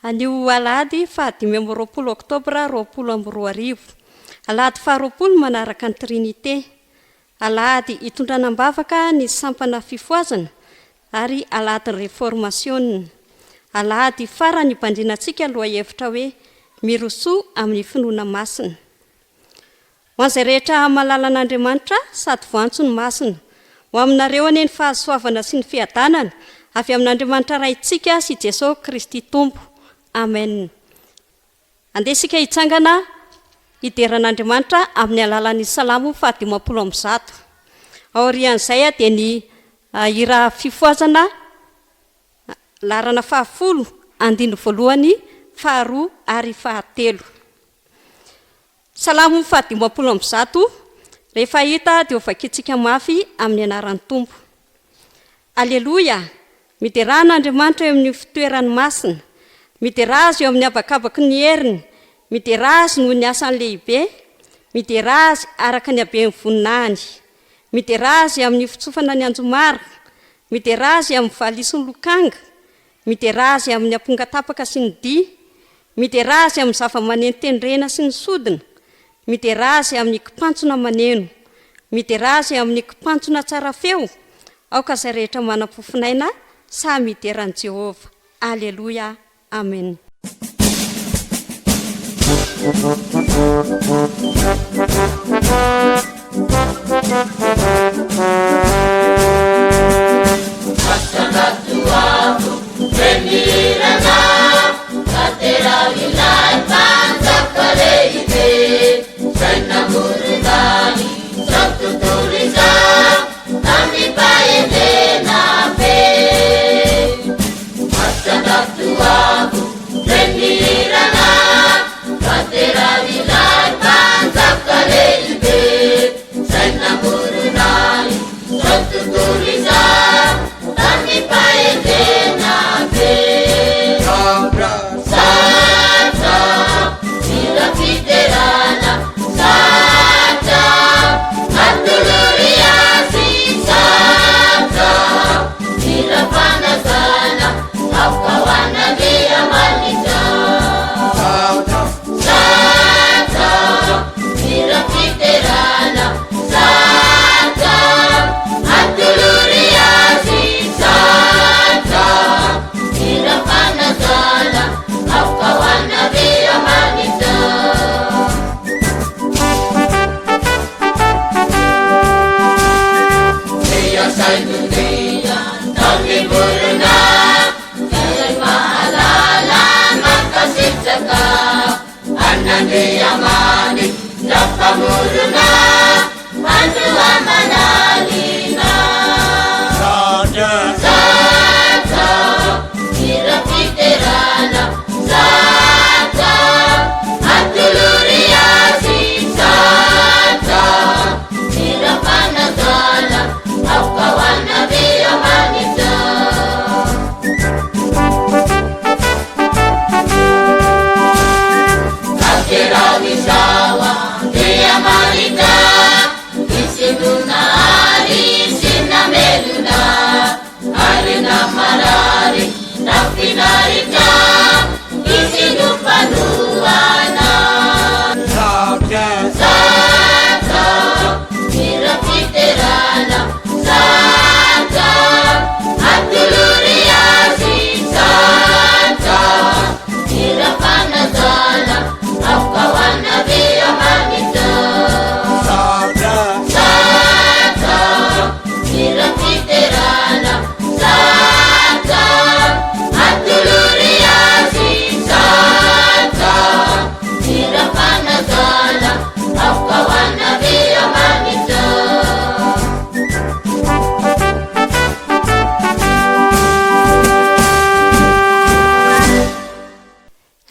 Anio alahady faha 25 oktobra 2020. Alahady faha 20 manaraka ny Trinite. Alahady hitondrana am-bavaka ny sampana fifohazana ary alahadin'ny Reformasiona. Alahady farany hibandrinantsika lohahevitra hoe Mirosoa amin'ny finoana masina. Ho an'izay rehetra mahalala an'Andriamanitra sady voantso ny masina. Ho aminareo anie ny fahasoavana sy ny fiadanana avy amin'Andriamanitra Raintsika sy Jesoa Kristy Tompo. Amen. Andeha isika hitsangana hidera an'Andriamanitra amin'ny alalan'ny Salamo faha-150. Aorian'izay dia ny hira fifohazana laharana fahafolo, andininy voalohany, faharoa ary fahatelo. Salamo faha-150, Rehefa hita dia hovakintsika mafy amin'ny anaran'ny Tompo. Aleloia! Miderà an'Andriamanitra eo amin'ny fitoerany masina. Miderà Azy eo amin'ny habakabaky ny heriny. Miderà Azy noho ny asany lehibe. Miderà Azy araka ny haben'ny voninahiny. Miderà Azy amin'ny fitsofana ny anjomara. Miderà Azy amin'ny valiha sy ny lokanga. Miderà Azy amin'ny ampongatapaka sy ny dihy. Miderà Azy amin'ny zava-maneno tendrena sy ny sodina. Miderà Azy amin'ny kipantsona maneno. Miderà Azy amin'ny kipantsona tsara feo. Aoka izay rehetra manam-pofonaina samy hidera an'i Jehovah. Aleloia. Amen.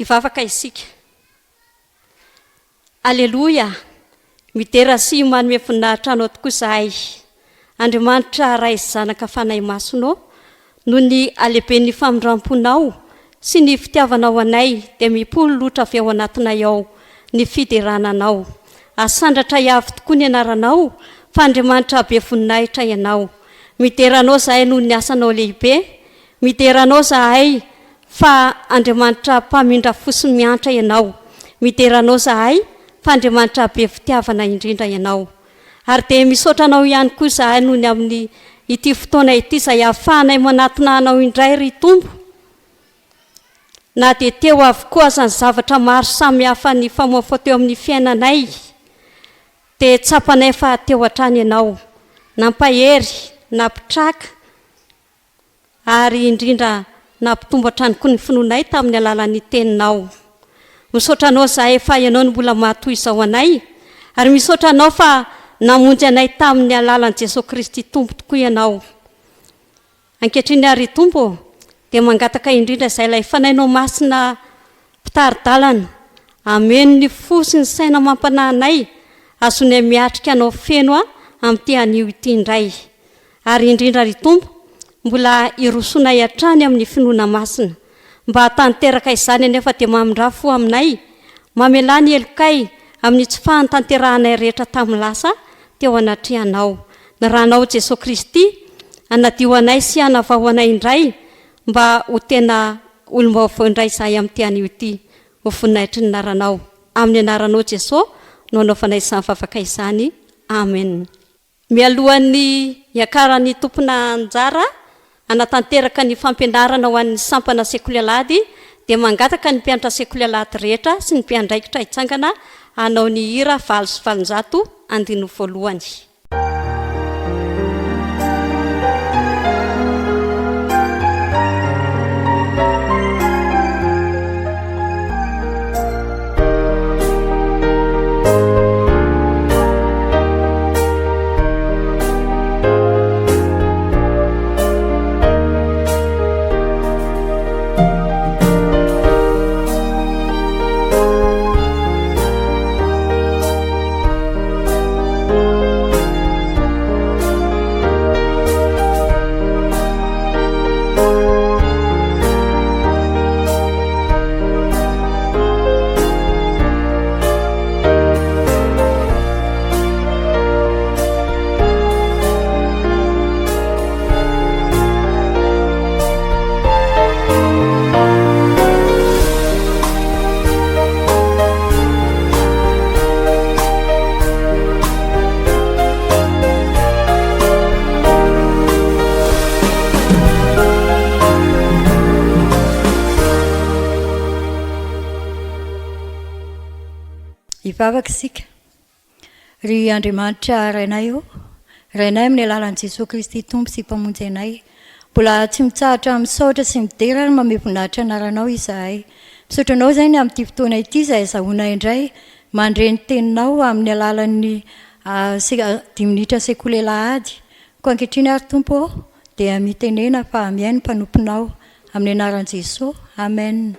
Hivavaka isika. Aleloia! Midera sy manome voninahitra Anao tokoa izahay, Andriamanitra Ray sy Zanaka Fanahy Masina ô, noho ny halehiben'ny famindram-ponao sy ny fitiavanao anay dia mipololotra avy ao anatinay ao ny fiderana Anao. Asandratray avo tokoa ny anaranao fa Andriamanitra be voninahitra Ianao. Midera Anao izahay noho ny asanao lehibe, midera Anao izahay. Fa Andriamanitra mpamindra fo sy miantra Ianao. Midera Anao izahay fa Andriamanitra be fitiavana indrindra Ianao. Ary dia misaotra Anao ihany koa izahay noho ny amin'ny ity fotoana ity izay ahafahanay manatona Anao indray ry Tompo. Na dia teo avokoa aza ny zavatra maro samihafa nifamoafoa teo amin'ny fiainanay dia tsapanay fa teo hatrany Ianao. Nampahery, nampitraka. Ary indrindra nampitombo hatrany koa ny finoanay tamin'ny alalan'ny Teninao. Misaotra Anao izahay fa Ianao no mbola mahatoy izao anay, ary misaotra Anao fa namonjy anay tamin'ny alalan'i Jesoa Kristy Tompo tokoa Ianao. Ankehitriny àry ry Tompo ô, dia mangataka indrindra izay ilay Fanahinao Masina mpitari-dalana, hameno ny fo sy ny saina amam-panahy anay, hahazoanay miatrika Anao feno amin'ity anio ity indray. Ary indrindra ry Tompo, mbola hirosoanay hatrany amin'ny finoana masina. Mba hahatanteraka izany anefa dia mamindrà fo aminay, mamelà ny helokay amin'ny tsy fahantanterahanay rehetra tamin'ny lasa teo anatrehanao. Ny Ranao Jesoa Kristy hanadio anay sy hanavao anay indray mba ho tena olom-baovao indray izahay amin'ity anio ity. Ho voninahitry ny Anaranao. Amin'ny Anaranao Jesoa no anaovanay izany vavaka izany. Amen. Mialohan'ny hiakaran'ny tompon'anjara hanatanteraka ny fampianarana ho an'ny sampana sekoly alahady dia mangataka ny mpianatra sekoly alahady rehetra sy ny mpiandraikitra hitsangana hanao ny hira 808 andininy voalohany. Hivavaka isika. Ry Andriamanitra Rainay ô, Rainay amin'ny alalan'i Jesoa Kristy Tompo sy Mpamonjy anay, mbola tsy mitsahatra misaotra sy midera ary mamehy voninahitra anaranao izahay. Misaotra anao izay ny amin'ity fotoana ity izay azahoanay indray mandre ny teninao amin'ny alalan'ny dimy minitra sekoly alahady. Koa ankehitriny ary Tompo ô, dia mitenena fa mihaino ny mpanomponao. Amin'ny anaran'i Jesoa. Amen.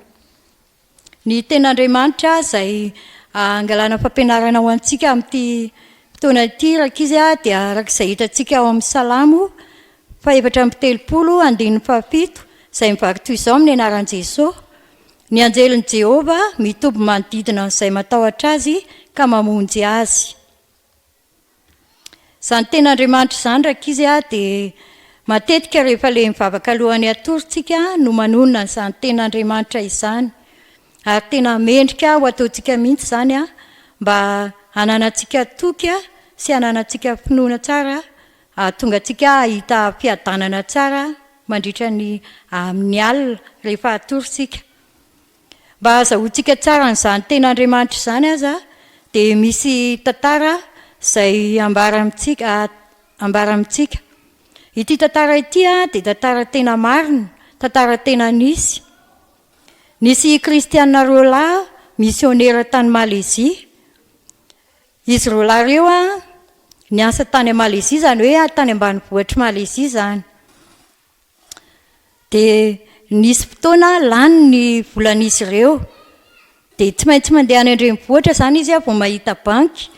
Ny Tenin'Andriamanitra izay angalana fampianarana ho antsika amin'ity fotoana ity rankizy dia araka izay hitantsika ao amin'ny Salamo faha-34 andininy fahafito izay mivaky toy izao amin'ny anaran'i Jesoa, Ny anjelin'i Jehovah mitoby manodidina an'izay matahotra azy ka mamonjy azy. Izany tena Andriamanitra izany rankizy a dia matetika rehefa le mivavaka alohan'ny hatory tsika no manonona an'izany tena Andriamanitra izany. Ary tena mendrika ho ataontsika mihitsy izany a mba hananantsika toky sy hananantsika finoana tsara hahatonga antsika hahita fiadanana tsara mandritra ny amin'ny alina rehefa hatory tsika. Mba hahazahoantsika tsara an'izany tena Andriamanitra izany aza dia misy tantara izay ambara amintsika ambara amintsika. Ity tantara ity dia tantara tena marina, tantara tena nisy. Nisy kristiana roalahy misionera tany Malezia. Izy roalahy ireo niasa tany Malezia, izany hoe tany ambanivohitr'i Malezia izany. Dia nisy fotoana lany ny volan'izy ireo. Dia tsy maintsy mandeha any an-drenivohitra izany izy vao mahita banky.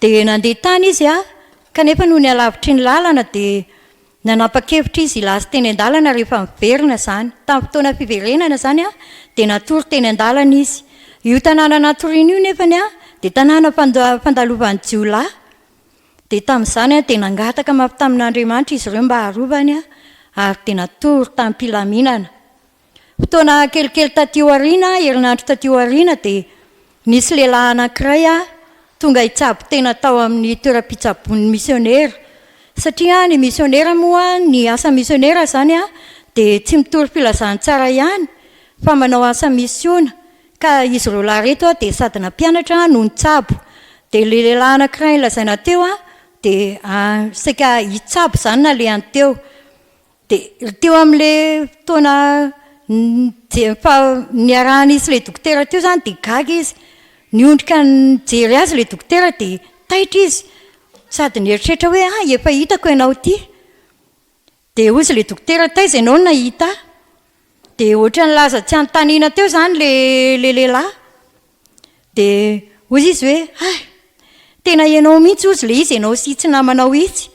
Dia nandeha tany izy kanefa noho ny halavitry ny lalana dia nanapa-kevitra izy hilasy teny an-dalana rehefa miverina izany. Tamin'ny fotoana fiverenana izany dia natory teny an-dalana izy. Io tanàna natoriany io nefany dia tanàna fandalovan'ny jiolahy. Dia tamin'izany dia nangataka mafy tamin'Andriamanitra izy ireo mba harovany ary dia natory tamim-pilaminana. Fotoana kelikely taty aoriana, herinandro taty aoriana dia nisy lehilahy anankiray tonga hitsabo tena tao amin'ny toeram-pitsaboan'ny misionera. Satria ny misionera moa, ny asa misionera izany dia tsy mitory filazantsara ihany fa manao asa misiona. Ka izy roalahy ireto dia sady nampianatra no nitsabo. Dia ilay lehilahy anankiray nolazaina teo dia saika hitsabo izany nalehany teo. Dia teo amin'ilay fotoana fa niarahan'izy sy ilay dokotera teo izany dia gaga izy. Niondrika nijery azy ilay dokotera dia taitra izy sady nieritreritra hoe ah efa hitako ianao ity. Dia hoy izy ilay dokotera taiza ianao no nahita ahy? Dia ohatran'ny nilaza tsy anontaniana teo izany ilay ilay lehilahy. Dia hoy izy hoe, hay, tena ianao mihitsy hozy ilay izy, ianao sy itsy namanao itsy.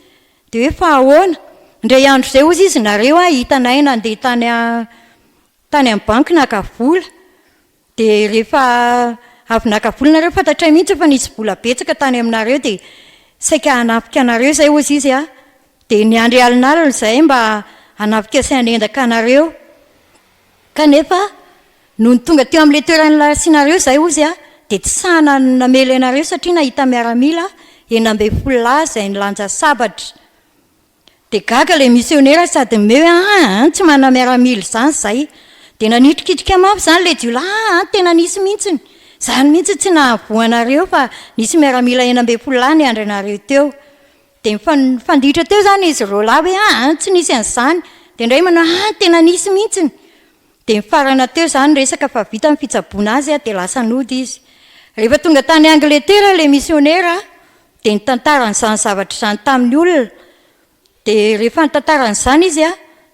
Dia hoe fa ahoana? Indray andro izay hozy izy nareo an, hitanay nandeha tany tany amin'ny banky naka vola. Dia rehefa avy naka vola nareo, fantatray mihitsy fa nisy vola betsaka tany aminareo dia saika hanafika anareo izay hozy izy an. Dia niandry alinalina izahay mba hanafika sy hanendaka anareo. Kanefa nony tonga teo amin'ilay toerana nilasianareo izahay, hozy aho, dia tsy sahy namely anareo satria nahita miaramila 16 lahy izay nilanja sabatra. Dia gaga ilay misionera sady nimehy hoe, Aa, tsy manana miaramila izany izahay. Dia nanitrikitrika mafy izany ilay jiolahy, Aa, tena nisy mihitsy. Izany mihitsy tsy nahavoa anareo fa nisy miaramila 16 lahy niandry anareo teo. Dia nifanditra teo izany izy roalahy hoe aa tsy nisy an'izany. Dia indray manao aa tena nisy mihitsiny. Dia nifarana teo izany ny resaka fa vita ny fitsaboana azy dia lasa nody izy. Rehefa tonga tany Angletera ilay misionera dia nitantara an'izany zavatra izany tamin'ny olona. Dia rehefa nitantara an'izany izy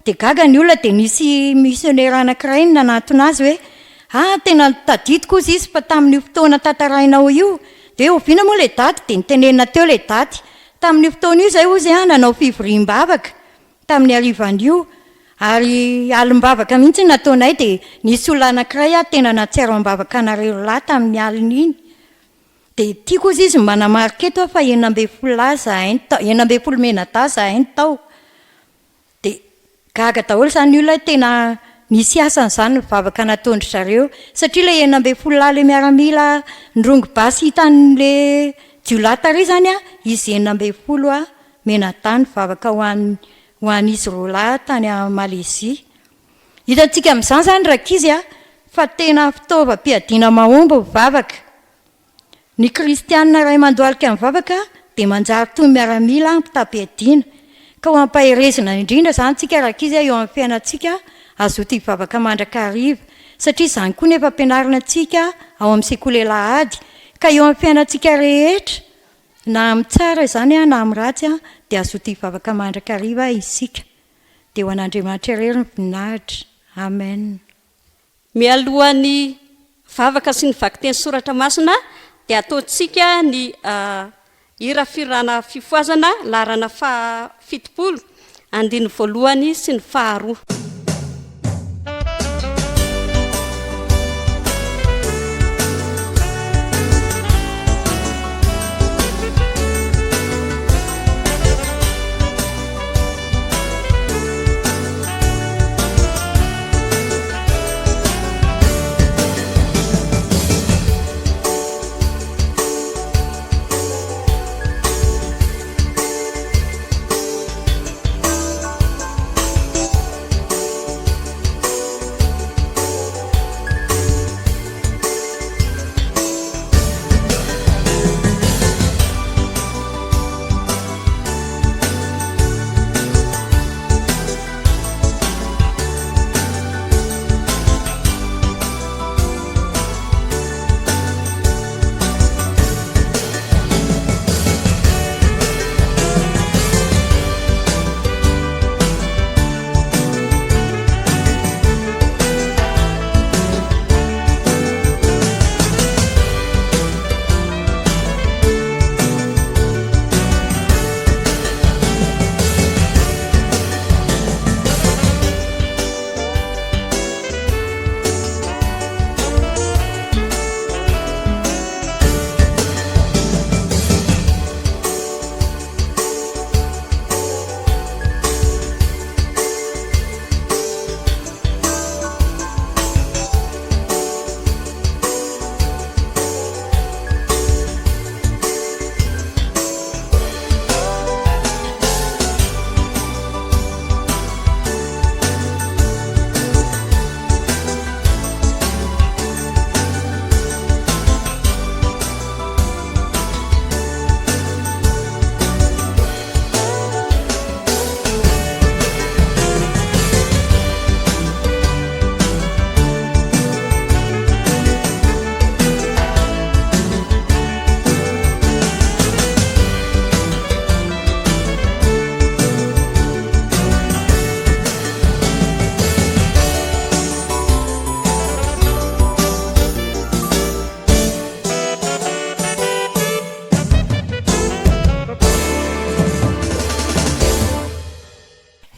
dia gaga ny olona dia nisy misionera anankiray nanantona azy hoe ah tena tadidiko hozy izy fa tamin'io fotoana tantarainao io dia hoe oviana moa ilay daty dia nitenenina teo ilay daty tamin'io fotoana io izay hozy ah nanao fivoriam-bavaka tamin'ny harivan'io ary alim-bavaka mihitsy no nataonay dia nisy olona anankiray ah tena nahatsiaro am-bavaka anareo lahy tamin'ny alin'iny Dia tiako hozy izy ny manamarika eto fa 16 lahy zahay no tao, 16 mianadahy zahay no tao. Dia gaga daholo izany ny olona hoe tena nisy asany izany ny vavaka nataon-dry zareo. Satria ilay 16 lahy ilay miaramila nirongo basy hitan'ilay jiolahy tary izany an, izy 16 mianadahy nivavaka ho an'ny ho an'izy roalahy tany Malaisie. Hitantsika amin'izany izany rankizy a, fa tena fitaovam-piadiana mahomby ny vavaka. Ny kristiana iray mandohalika mivavaka dia manjary toy ny miaramila mpitam-piadiana. Ka ho ampaherezina indrindra izany tsika rankizy a eo amin'ny fiainantsika, hazoto hivavaka mandrakariva, satria izany koa no efa ampianarina antsika ao amin'ny sekoly alahady, ka eo amin'ny fiainantsika rehetra, na amin'ny tsara izany na amin'ny ratsy, dia hazoto hivavaka mandrakariva isika. Dia ho an'Andriamanitra irery ny voninahitra. Amen. Mialohan'ny vavaka sy ny vakiteny soratra masina dia ataontsika ny hira fihirana fifohazana laharana faha 70, andininy voalohany sy ny faharoa.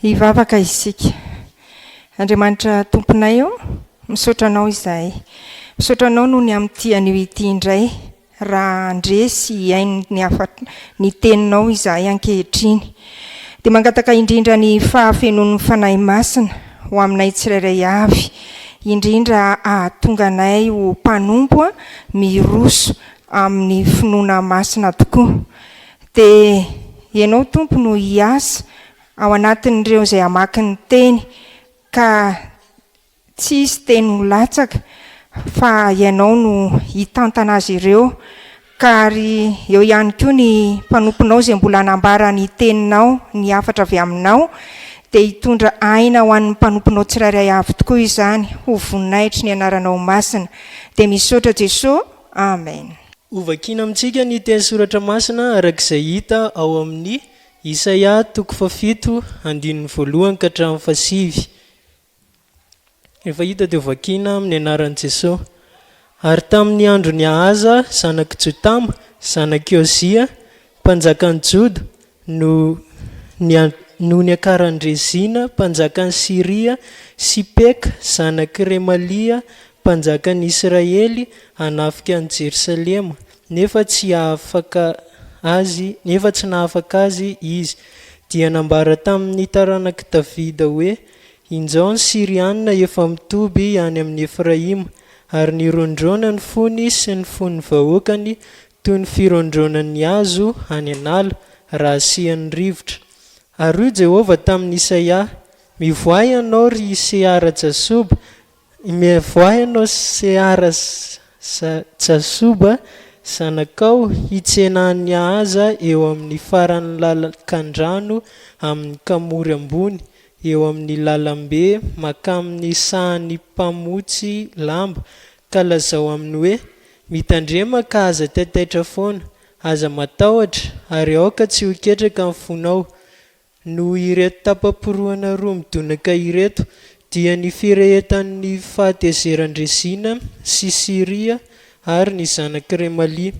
Hivavaka isika. Andriamanitra Tomponay ô, misaotra Anao izahay. Misaotra Anao noho ny amin'ity anio ity indray, raha handre sy hihaino ny hafa ny Teninao izahay ankehitriny. Dia mangataka indrindra ny fahafenoan'ny Fanahy Masina ho aminay tsirairay avy, indrindra hahatonga anay ho mpanompo miroso amin'ny finoana masina tokoa. Dia Ianao Tompo no hiasa ao anatin'ireo izay hamaky ny Teny ka tsy hisy teny ho latsaka fa Ianao no hitantana azy ireo ka ary eo ihany koa ny mpanomponao izay mbola hanambara ny Teninao, ny hafatra avy Aminao dia hitondra aina ho an'ny mpanomponao tsirairay avy tokoa izany ho voninahitry ny Anaranao Masina. Dia misaotra Jesoa. Amen. Hovakiana amintsika ny teny soratra masina araka izay hita ao amin'ny Isaia toko fahafito andininy voalohany ka hatramin'ny fahasivy. Rehefa hita dia hovakiana amin'ny anaran'i Jesoa. Ary tamin'ny andron'i Ahaza zanak'i Jotama, zanak'i Ozia, mpanjakan'i Joda, no no niakaran-dRezina, mpanjakan'i Syria, sy Peka, zanak'i Remalia, mpanjakan'i Israely, hanafika an'i Jerosalema, nefa tsy hahafaka azy, nefa tsy nahafaka azy izy. Dia nambara tamin'ny taranak'i Davida hoe, Injao ny Syriana efa mitoby any amin'i Efraima, ary nirondrona ny fony sy ny fon'ny vahoakany Toy ny firondronan'ny hazo any an'ala, raha asian'ny rivotra. Ary hoy Jehovah tamin'i Isaia, Mivoaha ianao, ry Seara-jasoba, mivoaha ianao, Seara-jasoba, zanakao, hitsena an'i Ahaza eo amin'ny faran'ny lakan-drano amin'ny kamory ambony, eo amin'ny lalambe mankamin'ny sahan'ny mpamotsy lamba, ka lazao aminy hoe, Mitandrema ka aza taitaitra foana, aza matahotra, ary aoka tsy ho ketraka ny fonao, noho ireto tapa-porohana roa midonaka ireto, dia ny firehetan'ny fahatezeran-dRezina sy Syria ary ny zanak'i Remalia.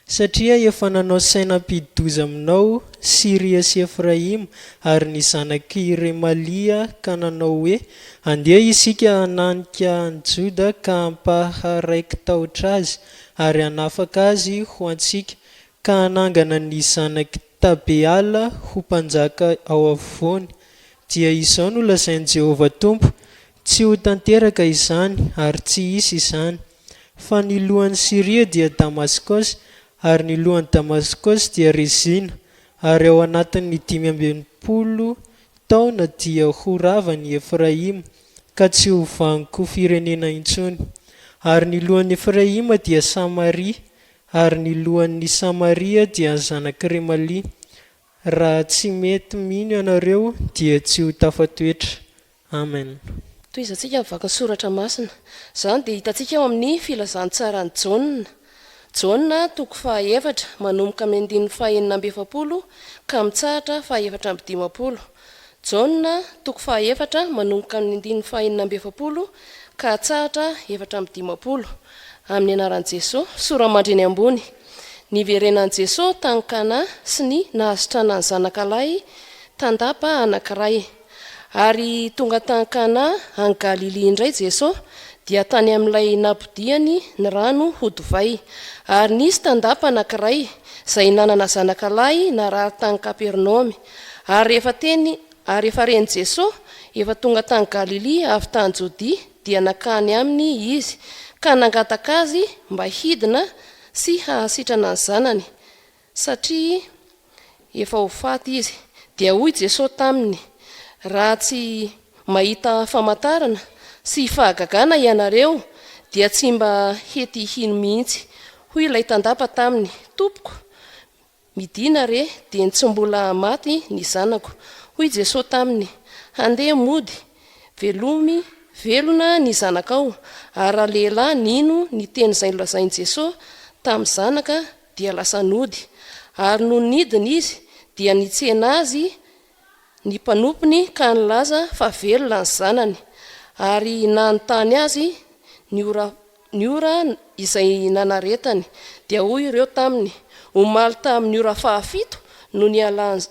Satria efa nanao saina hampidi-doza aminao Syria sy Efraima ary ny zanak'i Remalia ka nanao hoe, Andeha isika hananika an'i Joda ka hampaharaiki-tahotra azy, ary hanafaka azy ho antsika, ka hanangana ny zanak'i Tabeala ho mpanjaka ao afovoany. Dia izao no lazain'i Jehovah Tompo, Tsy ho tanteraka izany, ary tsy hisy izany. Fa ny lohan'i Syria dia Damaskosy, ary ny lohan'i Damaskosy dia Rezina, ary ao anatin'ny 65 taona dia ho rava ny Efraima, ka tsy ho vanon-ko firenena intsony. Ary ny lohan'i Efraima dia Samaria, ary ny lohan'i Samaria dia ny zanak'i Remalia. Raha tsy mety mino ianareo dia tsy ho tafatoetra. Amen. Tohizantsika ny vaky ny soratra masina. Izany dia hitantsika ao amin'ny Filazantsaran'i Jaona. Jaona toko fahaefatra, manomboka amin'ny andininy fahenina amby efapolo ka mitsahatra fahaefatra amby dimampolo. Jaona toko fahaefatra, manomboka amin'ny andininy fahenina amby efapolo ka hatsahatra 54. Amin'ny anaran'i Jesoa. Sora-mandry eny ambony. Niverenan'i Jesoa tany Kana sy ny nahasitranany zanakalahy tandapa anankiray. Ary tonga tany Kana any Galilia indray Jesoa, dia tany amin'ilay nampodiany ny rano ho divay. Ary nisy tandapa anankiray, izay nanana zanakalahy narary tany Kapernaomy. Ary rehefa teny, ary rehefa ren'i Jesoa, efa tonga tany Galilia avy tany Jodia, dia nankany aminy Izy, ka nangataka Azy mba hidina sy hahasitrana ny zanany, satria efa ho faty izy. Dia hoy Jesoa taminy, Raha tsy mahita famantarana sy fahagagana ianareo, dia tsy mba hety hino mihitsy. Hoy ilay tandapa taminy, Tompoko, Midina re, dieny tsy mbola maty ny zanako. Hoy Jesoa taminy, Handeha mody, velomy velona ny zanakao. Ary ralehilahy nino ny teny izay nolazain'i Jesoa tamin'ny zanaka dia lasa nody. Ary nony nidina izy, dia nitsena azy ny mpanompony ka nilaza fa velona ny zanany. Ary nanontany azy ny ora ny ora izay nanaretany. Dia hoy ireo taminy, Omaly tamin'ny ora fahafito no nialan'ny.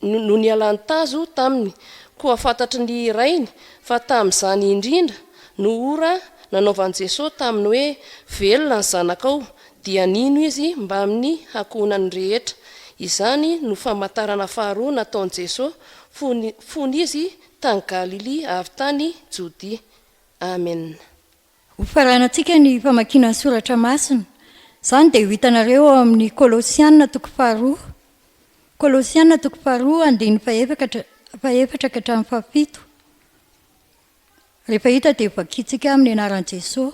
No nialan'ny tazo taminy, koa fantatry ny rainy fa tamin'izany indrindra no ora nanaovan'i Jesoa taminy hoe, Velona ny zanakao, dia nino izy mbamin'ny ankohonany rehetra. Izany no famantarana faharoa nataon'i Jesoa fony fony Izy tany Galilia avy tany Jodia. Amen. Hofaranantsika ny famakiana ny soratra masina. Izany dia ho hitanareo ao amin'ny Kolosiana toko faharoa. Kolosiana toko faharoa andininy fahefatra ka hatramin'ny fahafito. Rehefa hita dia vakintsika amin'ny anaran'i Jesoa.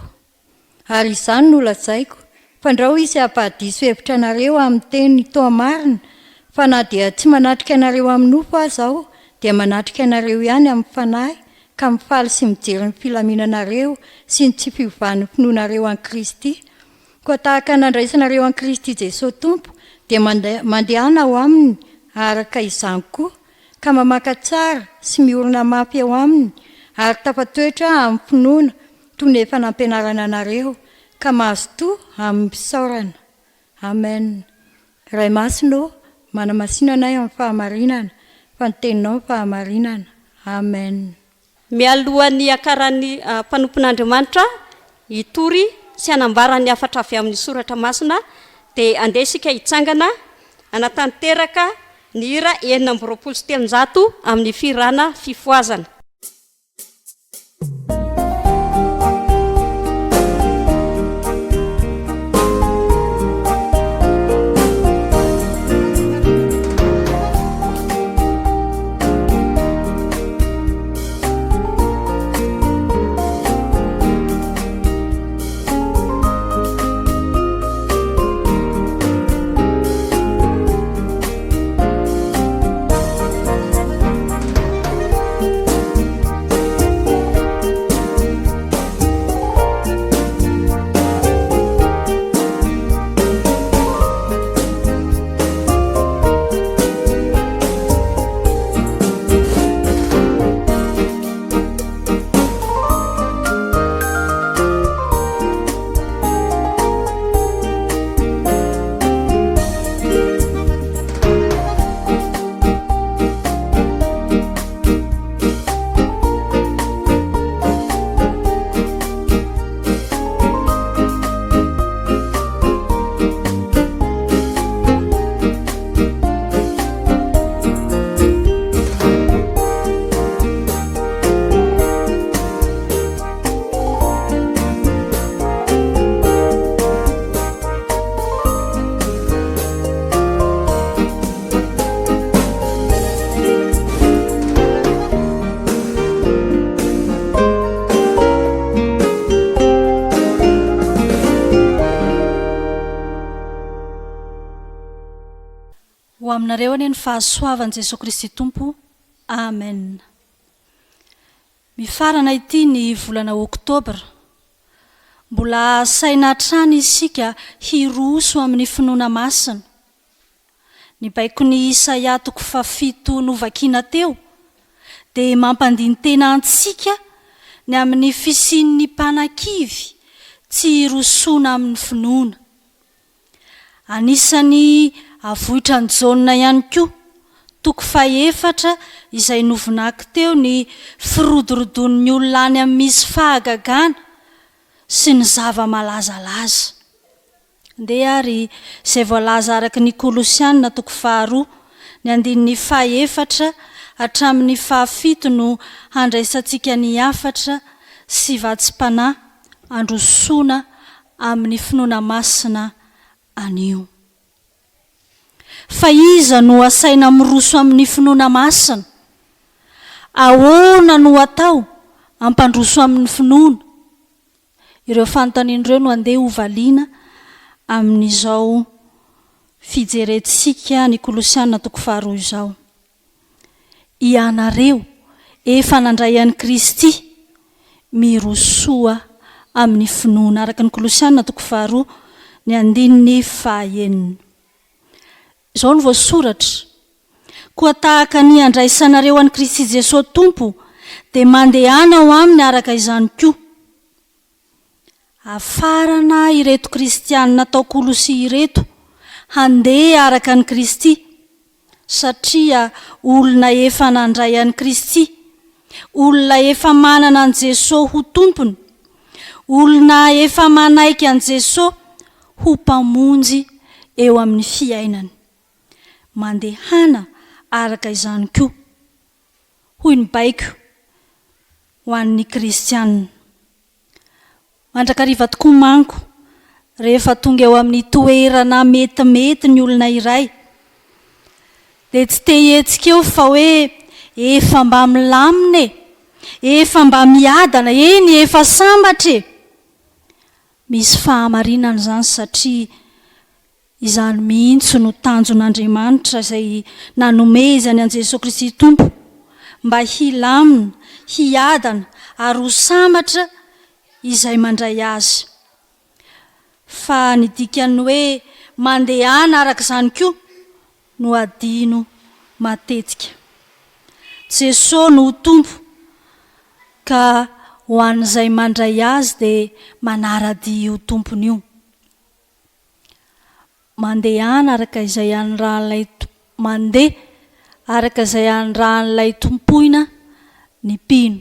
Ary izany no lazaiko, fandrao hisy hampahadiso hevitra anareo amin'ny teny toa marina, fa na dia tsy manatrika anareo amin'ny nofo aza aho, dia manatrika anareo ihany amin'ny fanahy, ka mifaly sy mijery ny filaminanareo sy ny tsy fiovan'ny finoanareo an'i Kristy. Koa tahaka ny nandraisanareo an'i Kristy Jesoa Tompo, dia mandehana ao Aminy araka izany koa, ka mamaka tsara sy miorina mafy eo Aminy, ary tafatoetra amin'ny finoana toy ny efa nampianarana anareo, ka mazotoa amin'ny fisaorana. Amen. Ray Masina ô, manamasina anay amin'ny fahamarinana, fa ny Teninao no fahamarinana. Amen. Mialohan'ny hiakaran'ny mpanompon'Andriamanitra hitory sy hanambara ny hafatra avy amin'ny Soratra Masina, dia andeha isika hitsangana hanatanteraka ny hira 326 amin'ny fihirana fifohazana. Ho aminareo anie ny fahasoavan'i Jesoa Kristy Tompo. Amen. Mifarana ity ny volana oktobra. Mbola asaina hatrany isika hiroso amin'ny finoana masina. Ny baikon'i Isaia toko fahafito novakina teo dia mampandini-tena antsika ny amin'ny fisian'ny mpanakivy tsy hirosoana amin'ny finoana. Anisan'ny avoitran'i Jaona ihany koa, toko fahefatra izay novinako teo ny firodorodon'ny olona any amin'ny misy fahagagana sy ny zava-malazalaza. Ndeha ary izay voalaza araka ny Kolosiana toko faharoa, ny andininy fahefatra hatramin'ny fahafito no handraisantsika ny hafatra sy vatsim-panahy androsoana amin'ny finoana masina anio. Fa iza no asaina miroso amin'ny finoana masina? Ahoana no atao hampandroso amin'ny finoana? Ireo fanontaniana ireo no andeha hovaliana amin'izao fijerentsika ny Kolosiana toko faharoa izao. Ianareo efa nandray an'i Kristy, mirosoa amin'ny finoana, araka ny Kolosiana toko faharoa, ny andininy fahaenina. Izao no voasoratra, Koa tahaka ny andraisanareo an'i Kristy Jesoa Tompo, dia mandehana ao aminy araka izany koa. Hafarana ireto kristiana tao Kolosia ireto handeha araka an'i Kristy. Satria olona efa nandray an'i Kristy, olona efa manana an'i Jesoa ho Tompony, olona efa manaiky an'i Jesoa ho Mpamonjy eo amin'ny fiainany. Mandehana araka izany koa, hoy ny baiko ho an'ny kristiana. Mandrakariva tokoa manko, rehefa tonga eo amin'ny toerana metimety ny olona iray, dia tsy te hihetsika eo fa hoe efa mba milamina e! Efa mba miadana, eny efa sambatra e! Misy fahamarinana izany satria Izany mihitsy no tanjon'Andriamanitra izay nanomezany an'i Jesoa Kristy Tompo mba hilamina, hiadana ary ho sambatra izay mandray Azy. Fa ny dikan'ny hoe mandehana araka izany koa no adino matetika. Jesoa no Tompo ka ho an'izay mandray Azy dia manara-dia io Tompony io. Mandehana araka izay anirahan'ilay Mandeha araka izay anirahan'ilay tompoina ny mpino.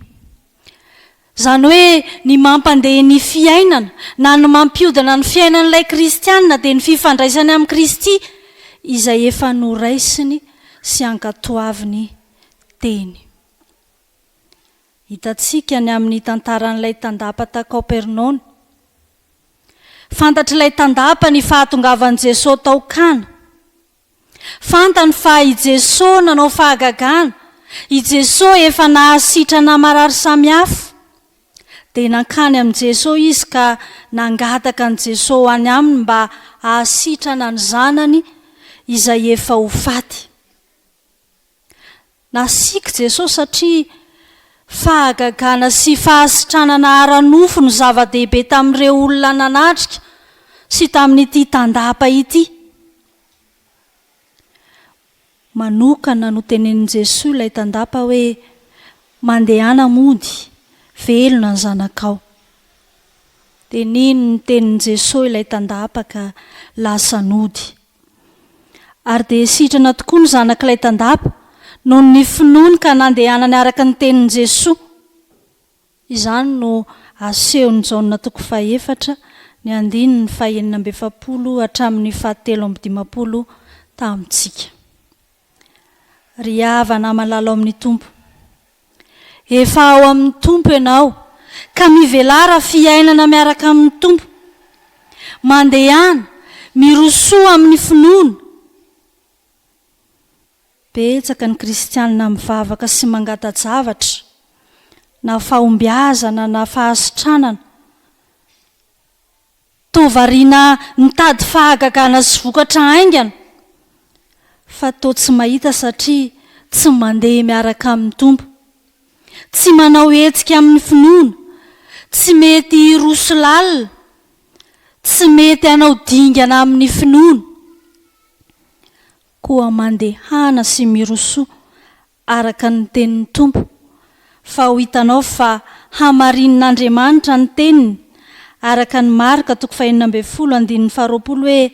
Izany hoe ny mampandeha ny fiainana na ny mampiodina ny fiainan'ilay kristiana dia ny fifandraisany amin'i Kristy izay efa noraisiny sy ankatoaviny teny. Hitantsika ny amin'ny tantaran'ilay tandapa ta Kaopernaony. Fantatr'ilay tandapa ny fahatongavan'i Jesoa tao Kana. Fantany fa i Jesoa nanao fahagagana, i Jesoa efa nahasitrana marary samihafa. Dia nankany amin'i Jesoa izy ka nangataka an'i Jesoa ho any aminy mba hahasitrana ny zanany izay efa ho faty. Nasiaka Jesosy satria fahagagana sy fahasitranana ara-nofo no zava-dehibe tamin'ireo olona nanatrika sy tamin'ity tandapa ity. Manokana notenenin'i Jesoa ilay tandapa hoe, Mandehana mody, velona ny zanakao. Dia nino ny tenin'i Jesoa ilay tandapa ka lasa nody. Ary dia sitrana tokoa ny zanak'ilay tandapa, noho ny finoany ka nandehanany araka ny tenin'i Jesoa. Izany no asehon'i Jaona toko fahefatra, ny andininy fahenina amby efapolo hatramin'ny fahatelo amby dimampolo tamintsika. Ry havana malala ao amin'ny Tompo, efa ao amin'ny Tompo ianao, ka mivelara fiainana miaraka amin'ny Tompo. Mandehana, mirosoa amin'ny finoana. Betsaka ny kristianina mivavaka sy mangata-javatra, na fahombiazana na fahasitranana. Toa variana mitady fahagagana sy vokatra haingana fa toa tsy mahita satria tsy mandeha miaraka amin'ny Tompo. Tsy manao hetsika amin'ny finoana, tsy mety hiroso lalina, tsy mety hanao dingana amin'ny finoana. Koa mandehana sy mirosoa araka ny tenin'ny Tompo, fa ho hitanao fa hamarinin'Andriamanitra ny teniny, araka ny Marka toko fahenina ambin'ny folo andininy faharoapolo hoe,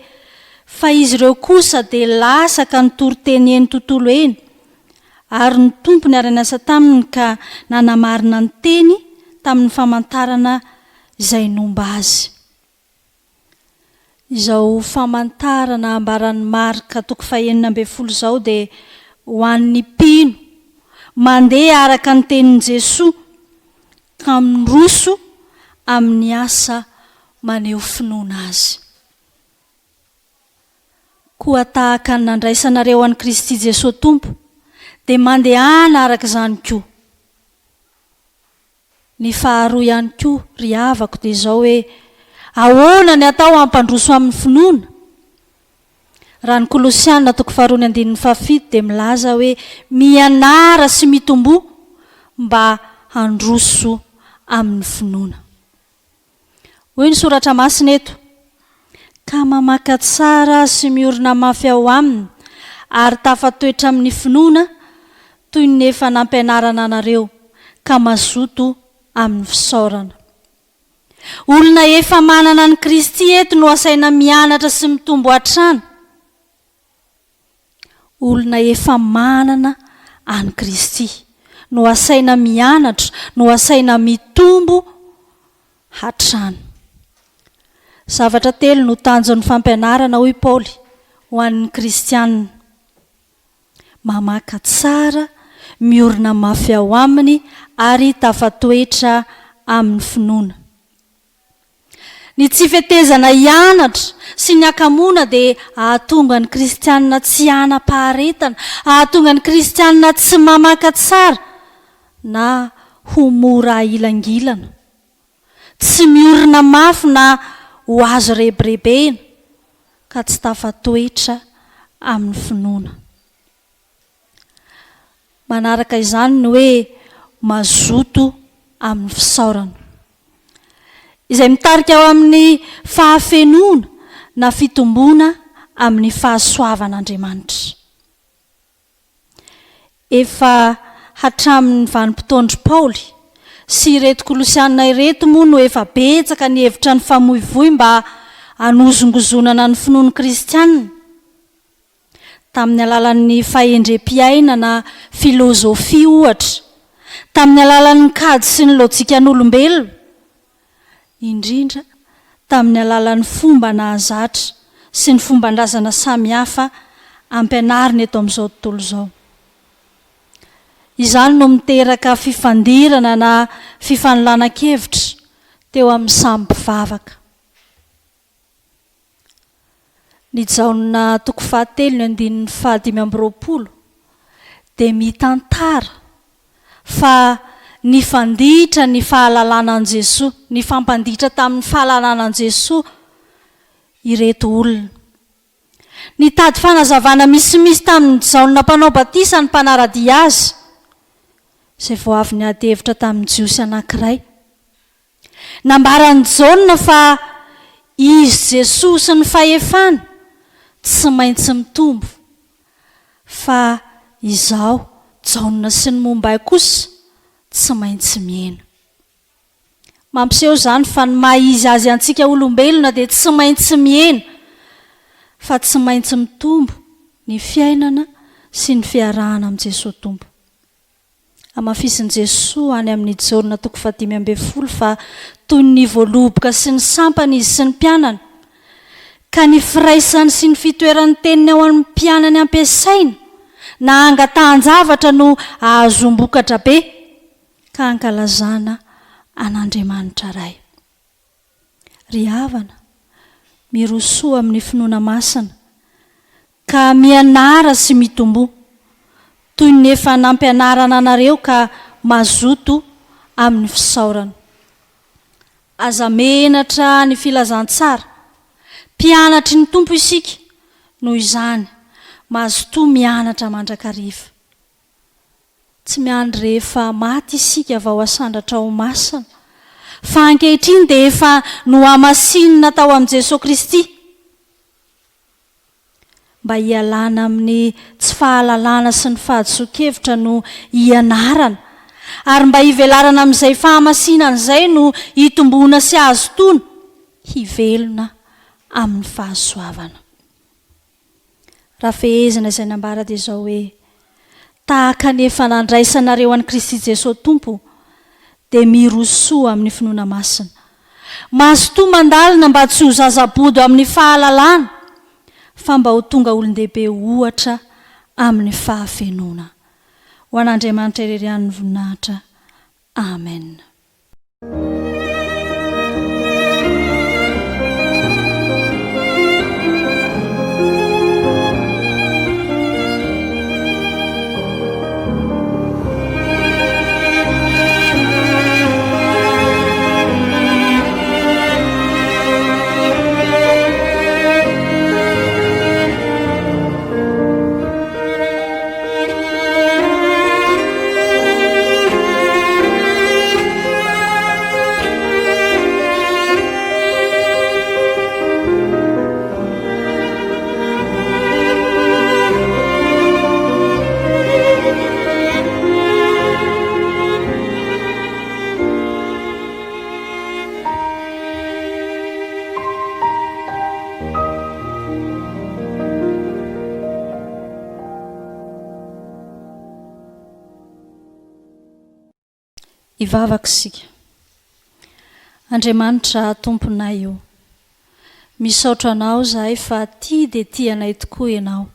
Fa izy ireo kosa dia lasa ka nitory teny eny tontolo eny, ary ny Tompo niara-niasa taminy ka nanamarina ny teny tamin'ny famantarana izay nomba azy. Izao famantarana ambaran'i Marka toko fahenina ambin'ny folo izao dia ho an'ny mpino mandeha araka ny tenin'i Jesoa ka miroso amin'ny asa maneho finoana Azy. Koa tahaka ny nandraisanareo an'i Kristy Jesoa Tompo dia mandehana araka izany koa. Ny faharoa ihany koa ry havako dia izao hoe, ahoana ny atao hampandroso amin'ny finoana? Raha ny Kolosiana toko faharoa ny andininy fahafito dia milaza hoe mianara sy mitomboa mba handroso amin'ny finoana. Hoy ny soratra masina eto, Ka mamaka tsara sy miorina mafy ao aminy ary tafatoetra amin'ny finoana toy ny efa nampianarana anareo, ka mazoto amin'ny fisaorana. Olona efa manana an'i Kristy eto no asaina mianatra sy mitombo hatrany. Olona efa manana an'i Kristy no asaina mianatra, no asaina mitombo hatrany. Zavatra telo no tanjon'ny fampianarana hoy Paoly ho an'ny kristiana. Mamaka tsara, miorina mafy ao aminy ary tafatoetra amin'ny finoana. Ny tsy fetezana hianatra sy ny hakamoana dia hahatonga ny kristiana tsy hanam-paharetana, hahatonga ny kristiana tsy mamaka tsara na ho mora ahilangilana, tsy miorina mafy na ho azo rebirebena ka tsy tafatoetra amin'ny finoana. Manaraka izany ny hoe mazoto amin'ny fisaorana. Izay mitarika ho amin'ny fahafenoana na fitomboana amin'ny fahasoavan'Andriamanitra. Efa hatramin'ny vanim-potoan-dry Paoly sy ireto Kolosiana ireto moa no efa betsaka ny hevitra nifamoivoy mba hanozongozonana ny finoan'ny kristiana. Tamin'ny alalan'ny fahendrem-piaina na filôzôfia, ohatra, tamin'ny alalan'ny kajy sy ny lôjikan'olombelona, indrindra tamin'ny alalan'ny fomba nahazatra sy ny fomban-drazana samihafa ampianarina eto amin'izao tontolo izao. Izany no miteraka fifandirana na fifanolanan-kevitra teo amin'ny samy mpivavaka. Ny Jaona toko fahatelo ny andininy fahadimy amby 20 dia mitantara fa nifanditra ny fahalalana an'i Jesoa, nifampanditra tamin'ny fahalalana an'i Jesoa ireto olona. Nitady fanazavana misimisy tamin'i Jaona Mpanao Batisa ny mpanara-dia azy, izay vao avy niady hevitra tamin'ny Jiosy anankiray. Nambaran'i Jaona fa izy Jesoa sy ny fahefany tsy maintsy mitombo, fa izaho Jaona sy ny momba ahy kosa tsy maintsy mihena. Mampiseho izany fa ny maha izy azy antsika olombelona dia tsy maintsy mihena, fa tsy maintsy mitombo ny fiainana sy ny fiarahana amin'i Jesoa Tompo. Hamafisin'i Jesoa any amin'ny Jaona toko fahadimy ambin'ny folo fa toy ny voaloboka sy ny sampana izy sy ny mpianany, ka ny firaisany sy ny fitoeran'ny teniny ao amin'ny mpianany ampiasaina na angatahan-javatra no ahazoam-bokatra be ka ankalazana an'Andriamanitra Ray. Ry havana, mirosoa amin'ny finoana masina Ka mianara sy mitomboa, toy ny efa nampianarana anareo ka mazoto amin'ny fisaorana. Aza menatra ny filazantsara. Mpianatry ny Tompo isika, noho izany, mazotoa mianatra mandrakariva. Tsy miandry rehefa maty isika vao asandratra ho masina, fa ankehitriny dia efa nohamasinina tao amin'i Jesoa Kristy. Mba hialana amin'ny tsy fahalalana sy ny fahadisoan-kevitra no hianarana, ary mba hivelarana amin'izay fahamasinana izay no hitomboana sy hahazotoana hivelona amin'ny fahasoavana. Raha fehezina izay nambara dia izao hoe, Tahaka ny efa nandraisanareo an'i Kristy Jesoa Tompo, dia mirosoa amin'ny finoana masina. Mazotoa mandalina mba tsy ho zazabodo amin'ny fahalalana, fa mba ho tonga olon-dehibe ohatra amin'ny fahafenoana. Ho an'Andriamanitra irery ihany ny voninahitra. Amen. Hivavaka isika. Andriamanitra Tomponay o! Misaotra Anao izahay fa tia dia tia anay tokoa Ianao,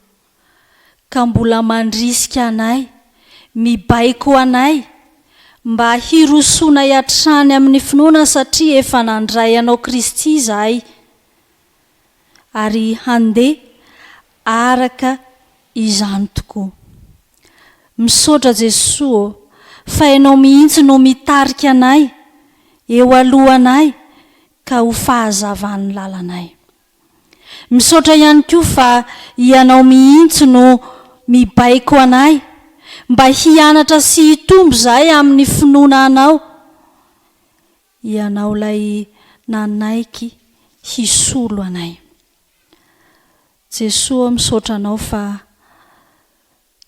ka mbola mandrisika anay, mibaiko anay, mba hirosoanay hatrany amin'ny finoana satria efa nandray Anao Kristy izahay, ary handeha araka izany tokoa. Misaotra Jesoa ô, fa Ianao mihitsy no mitarika anay, eo alohanay, ka ho fahazavan'ny lalanay. Misaotra ihany koa fa Ianao mihitsy no mibaiko anay mba hianatra sy hitombo izahay amin'ny finoana Anao, Ianao ilay nanaiky hisolo anay. Jesoa ô misaotra Anao fa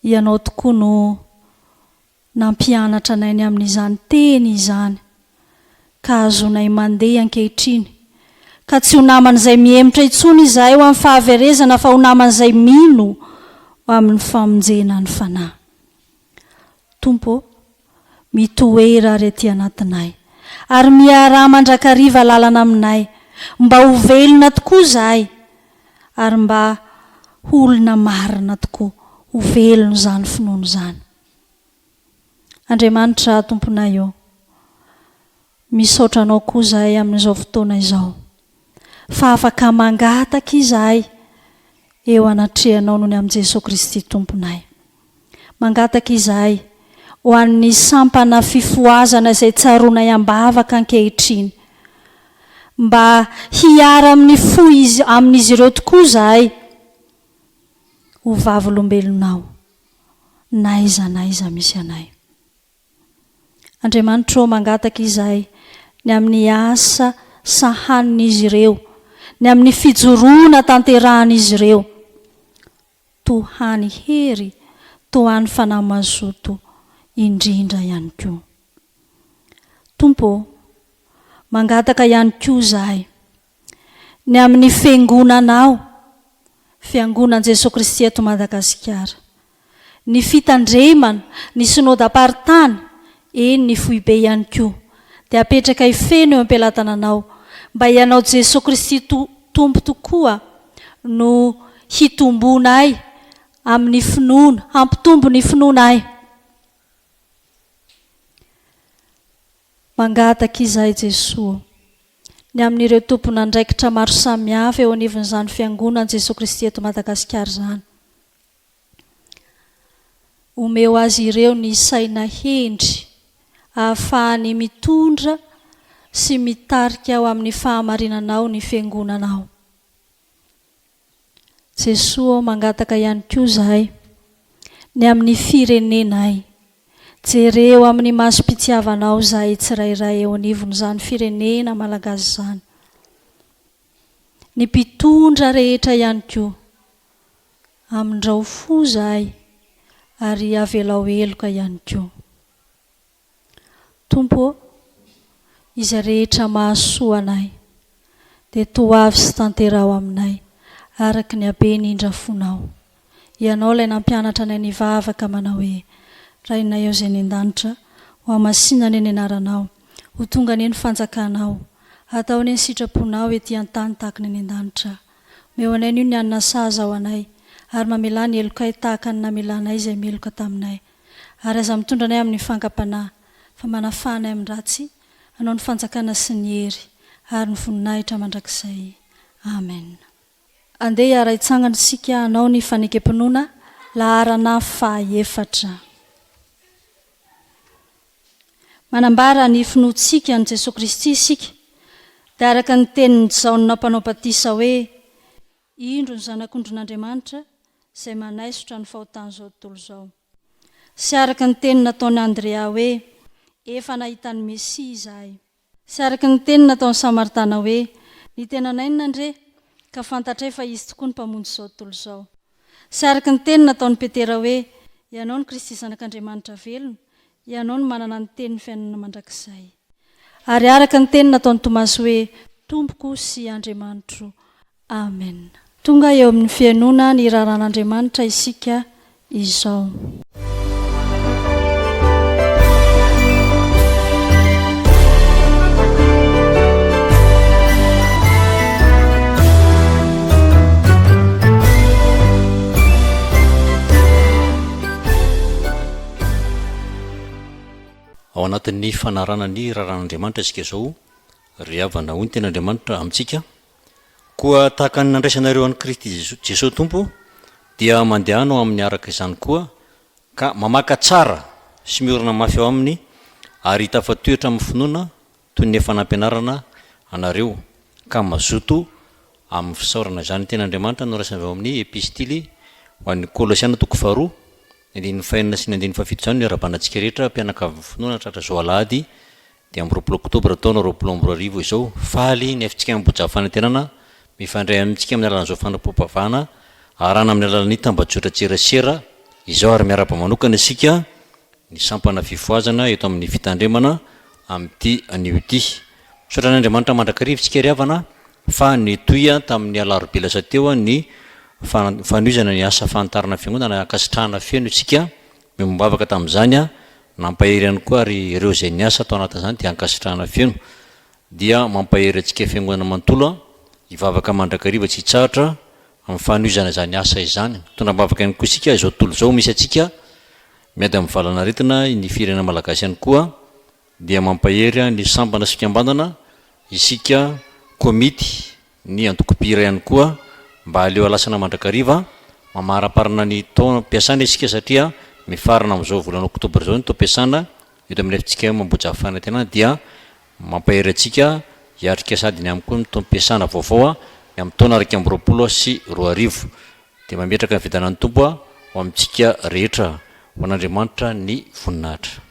Ianao tokoa no nampianatra anay ny amin'izany teny izany ka azonay mandeha ankehitriny ka tsy ho naman'izay mihemotra intsony izahay ho amin'ny fahaverezana fa ho naman'izay mino ho amin'ny famonjena ny fanahy. Tompo ô, mitoera ary aty anatinay ary miaraha mandrakariva lalana aminay mba ho velona tokoa izahay ary mba ho olona marina tokoa ho velona izany finoana izany. Andriamanitra Tomponay ô, misaotra Anao koa izahay amin'izao fotoana izao, fa afaka mangataka izahay eo anatrehanao noho ny amin'i Jesoa Kristy Tomponay. Mangataka izahay ho an'ny sampana fifohazana izay tsaroanay am-bavaka ankehitriny, mba hiara amin'ny fo izy amin'izy ireo tokoa izahay ho vavolombelonao. n'aiza n'aiza misy anay. Andriamanitra ô, mangataka izahay ny amin'ny asa sahanin'izy ireo, ny amin'ny fijoroana tanterahan'izy ireo. Tohany hery, tohany fanahy mazoto indrindra ihany koa. Tompo ô, mangataka ihany koa izahay ny amin'ny Fiangonanao, Fiangonan'i Jesoa Kristy eto Madagasikara, ny fitandremana, ny Synodam-paritany, eny ny foibe ihany koa, dia apetrakay feno eo am-pelatananao, mba Ianao Jesoa Kristy Tompo tokoa no hitombonay amin'ny finoana, hampitombo ny finoanay. Mangataka izahay Jesoa ô, ny amin'ireo tompon'andraikitra maro samihafa eo anivon'izany Fiangonan'i Jesoa Kristy eto Madagasikara izany. Omeo azy ireo ny saina hendry ahafahany mitondra sy mitarika ho amin'ny fahamarinanao ny Fiangonanao. Jesoa ô mangataka ihany koa zahay ny amin'ny firenenay jereo amin'ny masom-pitiavanao zahay tsirairay eo anivon'izany firenena malagasy izany ny mpitondra rehetra ihany koa amindrao fo zahay ary avelao heloka ihany koa Tompo ô, izay rehetra mahasoa anay, dia toavy sy tanteraho aminay, araka ny haben'ny indrafonao. Ianao ilay nampianatra anay nivavaka manao hoe, Rainay ao izay any an-danitra, ho hamasina anie ny anaranao, ho tonga anie ny fanjakanao, hatao anie ny sitraponao ety an-tany tahaka ny any an-danitra. Omeo anay anio ny hanina sahaza ho anay, ary mamelà ny helokay tahaka ny namelanay izay meloka taminay. Ary aza mitondra anay amin'ny fankam-panahy, fa manafaha anay amin'ny ratsy, Anao ny fanjakana sy ny hery ary ny voninahitra mandrakizay. Amen. Andeha hiara-hitsangana isika hanao ny fanekem-pinoana laharana fahaefatra. Manambara ny finoantsika an'i Jesoa Kristy isika, dia araka ny tenin'i Jaona Mpanao Batisa hoe, Indro ny Zanak'ondrin'Andriamanitra izay manaisotra ny fahotan'izao tontolo izao. Sy araka ny teny nataon'i Andrea hoe, Efa nahita ny Mesia izahay. Sy araka ny teny nataon'ny Samaritana hoe, Ny tenanay no nandre, ka fantatray fa Izy tokoa no Mpamonjy izao tontolo izao. Sy araka ny teny nataon'i Petera hoe, Ianao no Kristy Zanak'Andriamanitra velona, Ianao no manana ny tenin'ny fiainana mandrakizay. Ary araka ny teny nataon'i Tomasy hoe, Tompoko sy Andriamanitro. Amen. Tonga eo amin'ny fihainoana ny raharahan'Andriamanitra isika izao. anatin'ny fanarahana ny raharahan'Andriamanitra isika izao, ry havana, hoy ny Tenin'Andriamanitra amintsika, Koa tahaka ny nandraisanareo an'i Kristy Jesoa Tompo, dia mandehana ao aminy araka izany koa, ka mamaka tsara sy miorina mafy ao aminy, ary tafatoetra amin'ny finoana toy ny efa nampianarana anareo, ka mazoto amin'ny fisaorana. Izany Tenin'Andriamanitra noraisina avy ao amin'ny Epistily ho an'ny Kolosiana toko faharoa, ny andininy fahenina sy ny andininy fahafito izany no iarahabana antsika rehetra mpianakavin'ny finoana tratra izao alahady 25 oktobra taona 2020 izao. Faly ny afintsika Ambohijaha Fanantenana mifandray amintsika amin'ny alalan'izao fanompoam-pavahana arahana amin'ny alalan'ny tambajotran-tserasera izao ary miarahaba manokana isika ny sampana fifohazana eto amin'ny fitandremana amin'ity anio ity. Misaotra an'Andriamanitra mandrakariva isika ry havana fa nitohy tamin'ny alarobia lasa teo ny fanohizana ny asa fanitarana fiangonana ankasitrahana feno isika miombom-bavaka tamin'izany, nampahery ihany koa ary ireo izay niasa tao anatin'izany dia ankasitrahana feno. Dia mampahery antsika fiangonana manontolo hivavaka mandrakariva tsy hitsahatra amin'ny fanohizana izany asa izany. Mitondra am-bavaka ihany koa isika izao tontolo izao misy antsika miady amin'ny valan'aretina, ny firenena malagasy ihany koa dia mampahery ny sampana sy fikambanana isika komity ny antoko mpihira ihany koa mba aleo alasana mandrakariva mamaraparana ny taom-piasana isika satria mifarana amin'izao volana oktobra izao ny taom-piasana eto amin'ny fjkm Ambohijahafanantenana dia mampahery antsika hiatrika sady ny aminy koa ny taom-piasana vaovao ny amin'ny taona 2021 dia mametraka ny fiadanan'ny Tompo ho amintsika rehetra ho an'Andriamanitra ny voninahitra.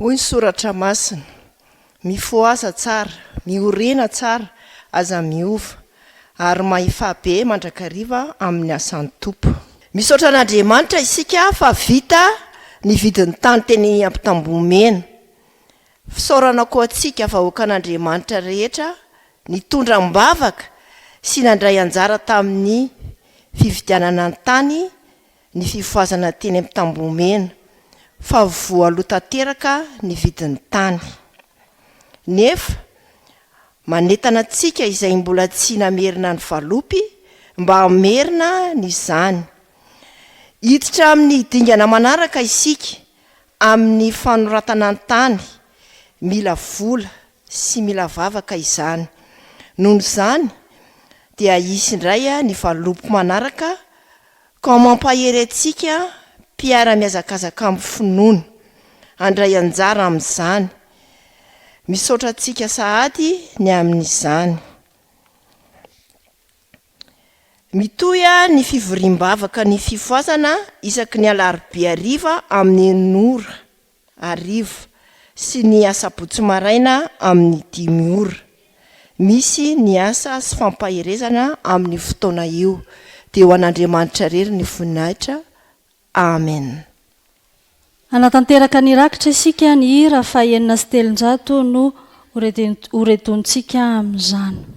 Hoy ny Soratra Masina, Mifohaza tsara, miorena tsara, aza miova, ary mahefà be mandrakariva amin'ny asan'ny Tompo. Misaotra an'Andriamanitra isika fa vita ny vidin'ny tany teny Ampitambohomena. Fisaorana koa antsika vahoakan'Andriamanitra rehetra nitondra am-bavaka sy nandray anjara tamin'ny fividianana ny tany ny fifohazana teny Ampitambohomena fa voaloa tanteraka ny vidin'ny tany. Nefa manentana antsika izay mbola tsy namerina ny valopy mba hamerina ny izany. Hiditra amin'ny dingana manaraka isika amin'ny fanoratana ny tany, mila vola sy mila vavaka izany. Noho izany dia hisy indray ny valopy manaraka Koa mampahery antsika mpiara-mihazakazaka amin'ny finoana, handray anjara amin'izany. Misaotra antsika sahady ny amin'izany. Mitohy ny fivoriam-bavaka ny fifohazana isaky ny alarobia hariva amin'ny enina ora. hariva sy ny asabotsy maraina amin'ny dimy ora. Misy ny asa sy fampaherezana amin'io fotoana io. Dia ho an'Andriamanitra irery ny voninahitra. Amen. Hanatanteraka ny rakitra isika, ny hira faha 306 no horedontsika amin'izany.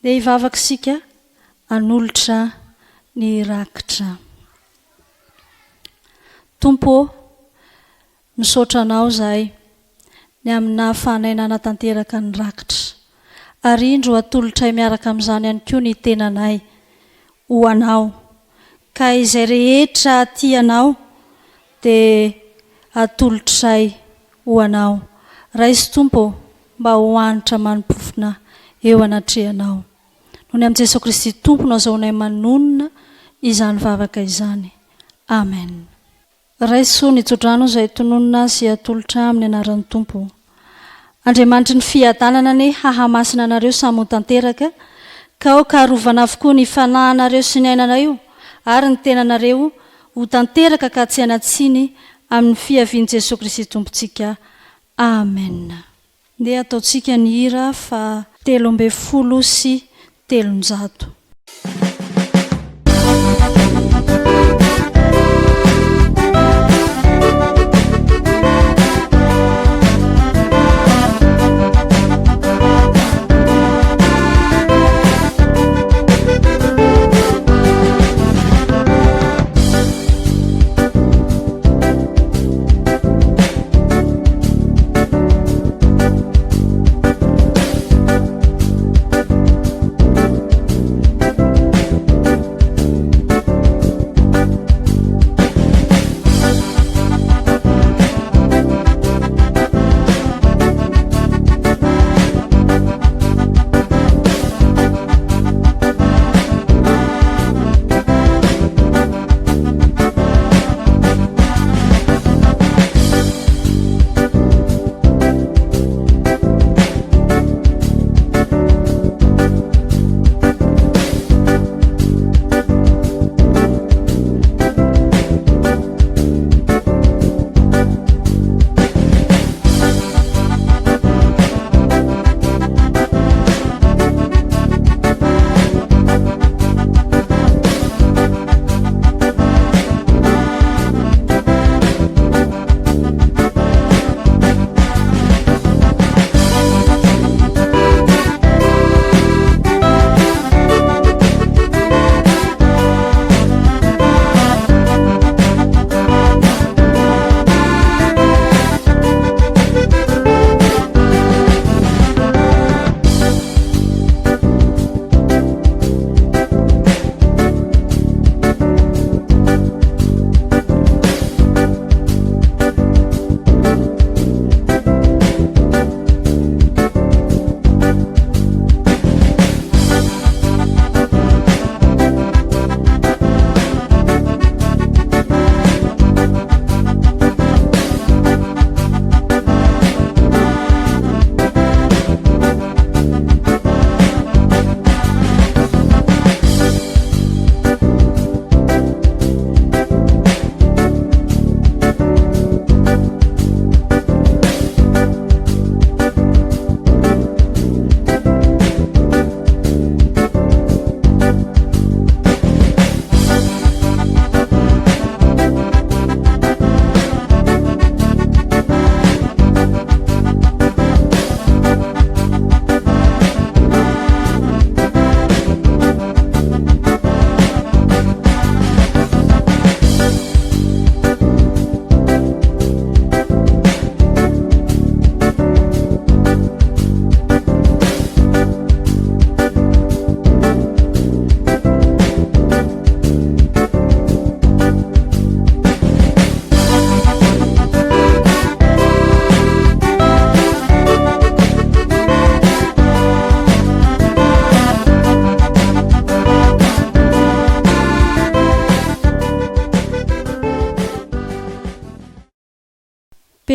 Dia hivavaka isika hanolotra ny rakitra. Tompo ô, misaotra Anao izahay ny amin'ny nahafahanay nanatanteraka ny rakitra. Ary indro atolotray miaraka amin'izany ihany koa ny tenanay ho Anao. Ka izay rehetra tianao dia atolotray ho Anao. Raiso Tompo ô, mba ho hanitra mani-pofona eo anatrehanao. Noho ny amin'i Jesoa Kristy Tompo no azahoanay manonona izany vavaka izany. Amen. Raiso ny tsodrano izay tononina sy atolotra amin'ny anaran'ny Tompo. Andriamanitry ny fiadanana anie hahamasina anareo samy ho tanteraka, ka aoka harovana avokoa ny fanahinareo sy ny ainareo ary ny tenanareo ho tanteraka ka tsy hanan-tsiny amin'ny fiavian'i Jesoa Kristy Tompontsika. Amen. Ndeha ataontsika ny hira fa 313.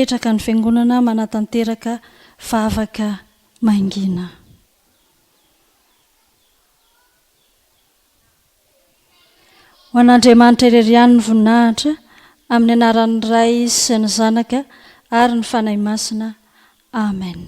Mipetraka ny fiangonana manatanteraka vavaka mangina. Ho an'Andriamanitra irery ihany ny voninahitra, amin'ny anaran'ny Ray sy ny Zanaka ary ny Fanahy Masina. Amen.